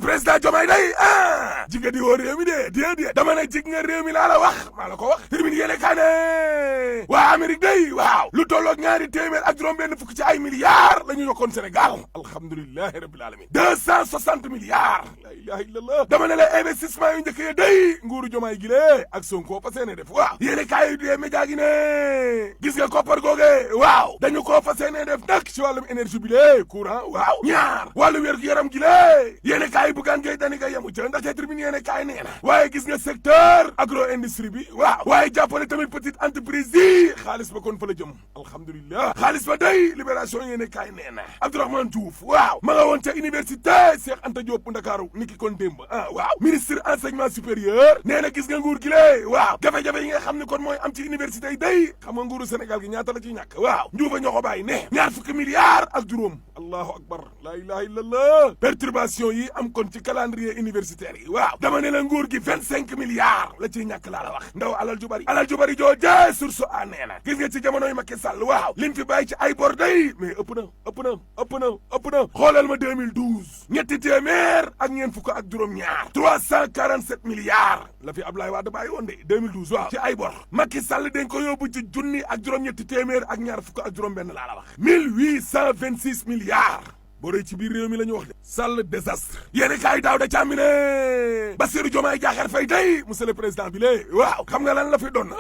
président Diomaye day jiga di woo réew mi de déedéet dama ne jig nga réew mi laa la wax maa la ko wax termine yéene kaa ne waa Amérique day waaw lu tolloog ñaari téeméer ak juróom benn fukk ci ay milliards la ñu yokkoon Sénégal alhamdulilahi rabbil alamin 260 milliards la ilaha illallah dama ne la investissement yu njëkk ya day nguuru Diomaye gi lée ak Sonko fas yéene def waaw yéene kaa yi dee média gi ne gis nga koppar googe waaw dañu koo fas yéene def nag ci wàllum énergie bi lée courant waaw ñaar wàllu wér-gu-yaram gi lée yéene kaa yi buggaan ngay dani nga yemu ca ndaxte tribune yéene kaa yi nee na waaye gis nga secteur agro industrie bi waaw waaye jàppale tamit petite entreprise yi xaalis ba kon fa la jëm alhamdulilah xaalis ba day libération yéene kaay nee na Abdourahmane Diouf waaw ma nga woon ca université Cheikh Anta Diop bu Ndakaaru niki kon démb waaw ministre enseignement supérieur nee na gis nga nguur gi lée waaw jafe-jafe yi nga xam ne kon mooy am ci université yi day xam nga nguuru Sénégal gi ñaata la ci ñàkk waaw njuufa ñoo ko bàyyi ne ñaar fukki milliards ak juróom allahu akbar la ilaha illallah perturbation yi am kon ci calendrier universitaire yi waaw dama ne la nguur gi 25 milliards la ciy ñàkk laa la wax ndaw alal ju bari jooje source a nee na gis nga ci jamonoy Macky Sall waaw lim fi bàyyi ci ay bor day mais ëpp na xoolal ma 2012 ñetti téeméer ak ñeent fukk ak juróom ñaar 347 milliards la fi Abdoulaye Wade bàyyi woon de 2012 waaw ci ay bor Macky Sall dañ ko yóbbu ci junni ak juróom ñetti téeméer ak ñaar fukk ak juróom benn laa la wax 1826 milliards boo dee ci biir réew mi la ñu wax de Sall désastre yéeni kaay daaw da càmmi ne Bassirou Diomaye Diakhar Faye day monsieur le président bi lée waaw xam nga lan la fi doon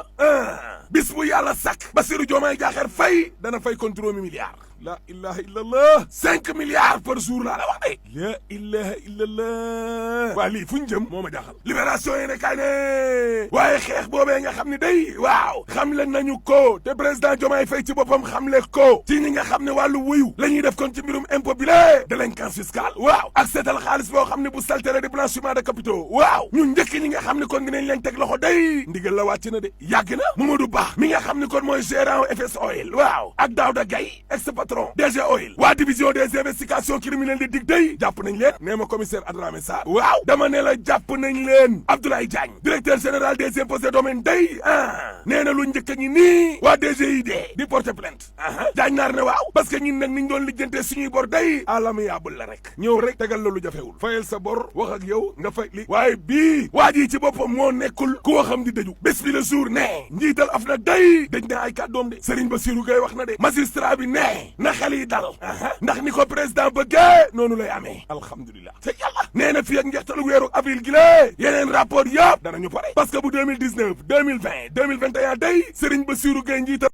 bis bu yàlla sàkk Bassirou Diomaye Diakhar Faye dana fay kon juróomi milliards la ilaha illallah 5 milliards par jour laa la wax de la ilaha illallah waa lii fu ñu jëm moo ma jaaxal libération yéene kaay ne waaye xeex boobee nga xam ne day waaw xamle nañu ko te président Diomaye Faye ci boppam xamle ko ci ñi nga xam ne wàllu wuyu la ñuy def kon ci mbirum impôt bi lée délinquance fiscale waaw ak seetal xaalis boo xam ne bu saltere de blanchiment de capitaux waaw ñu njëkk ñi nga xam ne kon dinañ leen teg loxo day ndigal la wàcc na de yàgg na Mamadou Ba mi nga xam ne kon mooy gérant FS Oil waaw ak Daouda Gaye ex-patron DG Oil waa division des investigations criminelles de dig day jàpp nañ leen nee ma commissaire Adramé Sarr waaw dama ne la jàpp nañ leen Abdoulaye Diagne directeur général des impôts et domaines day nee na lu njëkk ñi nii waa DGID di porter plainte Diagne naar ne waaw parce que ñun nag niñ doon lijjante suñuy bor day à l'amiable la rek ñëw rek tegal la lu jafewul fayal sa bor wax ak yow nga fay li waaye bii waa ji ci boppam moo nekkul ku waxam di dëju bés bi le jour ne njiital af na day dañ ne ay kàddoom de Serigne Bassirou Gueye wax na de magistrat bi ne na xel yi dal ndax ni ko président bëggee noonu lay amee alhamdulilah te yàlla nee na fii ak njeextalu weeru avril gi lée yeneen rapport yëpp danañu pare parce que bu 2019 2020 2021 day Serigne Bassirou Gueye njiital